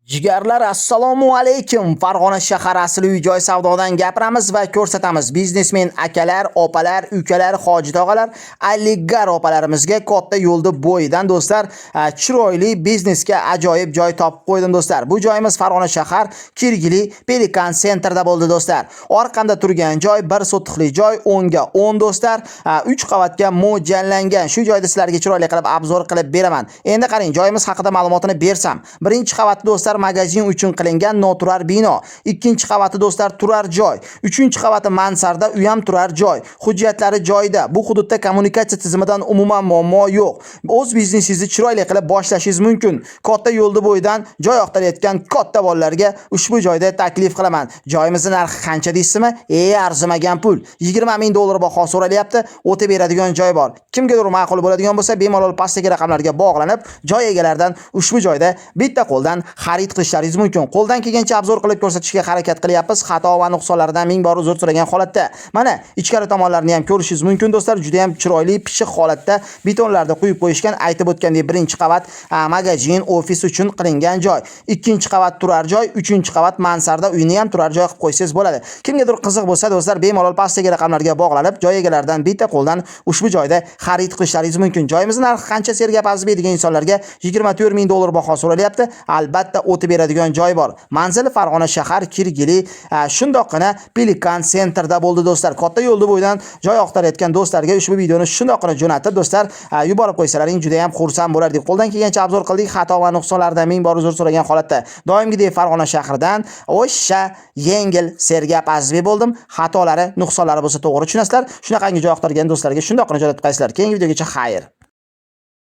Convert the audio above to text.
Jigarlar, assalomu alaykum. Farg'ona shahar asl uy joy savdodan gapiramiz va ko'rsatamiz. Biznesmen akalar, opalar, ukalar, hoji tog'alar, aligar opalarimizga katta yo'lda bo'yidan do'stlar, chiroyli biznesga ajoyib joy topib qo'ydim do'stlar. Bu joyimiz Farg'ona shahar Kirgili Pelikan Centerda bo'ldi do'stlar. Orqamda turgan joy bir sotixli joy, 10 ga 10 do'stlar, 3 qavatga mo'ljallangan. Shu joyda sizlarga chiroyli qilib обзор qilib beraman. Endi qarang, joyimiz haqida ma'lumotini bersam. Birinchi qavatda do'stlar magazin uchun qilingan noturar bino. Ikkinchi qavati do'stlar turar joy. Uchinchi qavati mansarda, u ham turar joy. Hujjatlari joyida. Bu hududda kommunikatsiya tizimidan umuman muammo yo'q. O'z biznesingizni chiroyli qilib boshlashingiz mumkin. Katta yo'lni bo'yidan joy axtarayotgan katta bolalarga ushbu joyda taklif qilaman. Joyimizning narxi qancha deysizmi? Arzimagan pul. 20 ming dollar baho so'ralyapti. O'tib beradigan joy bor. Kimgadir ma'qul bo'ladigan bo'lsa, bemalol pastdagi raqamlarga bog'lanib, joy egalaridan ushbu joyda bitta qo'ldan xarid qilishlaringiz mumkin. Qo'ldan kelgancha обзор qilib ko'rsatishga harakat qilyapmiz. Xato va nuqsonlardan ming bor uzr so'ragan holatda. Mana ichkari tomonlarini ham ko'rishingiz mumkin do'stlar. Juda ham chiroyli, pishiq holatda betonlarda quyib qo'yishgan. Aytib o'tgandek, birinchi qavat magazin, ofis uchun qilingan joy. Ikkinchi qavat turar joy, uchinchi qavat mansarda, uyni ham turar joy qilib qo'ysangiz bo'ladi. Kimgadir qiziq bo'lsa do'stlar, bemalol pastdagi raqamlarga bog'lanib, joy egalaridan bitta qo'ldan ushbu joyda xarid qilishlaringiz mumkin. Joyimizning narxi qancha Sergap Azizbek degan insonlarga 24 ming dollar baho so'ralyapti. Albatta o'tib beradigan joy bor. Manzili Farg'ona shahar Kirgili, shundoqqina Pelikan Centerda bo'ldi do'stlar. Katta yo'lni bo'yidan joy axtarayotgan do'stlarga ushbu videoni shundoqqina jo'natib do'stlar, yuborib qo'ysalaring juda ham xursand bo'lardik. Qo'ldan kelgancha обзор qildik. Xato va nuqsonlardan ming bor uzr so'ragan holatda. Doimgidek Farg'ona shahridan o'sha yengil Sergap Azizbek bo'ldim. Xatolari, nuqsonlari bo'lsa to'g'ri tushunasizlar. Shunaqangi joy axtargan do'stlarga shundoqqina jo'natib qo'yasizlar. Keyingi videogacha xayr.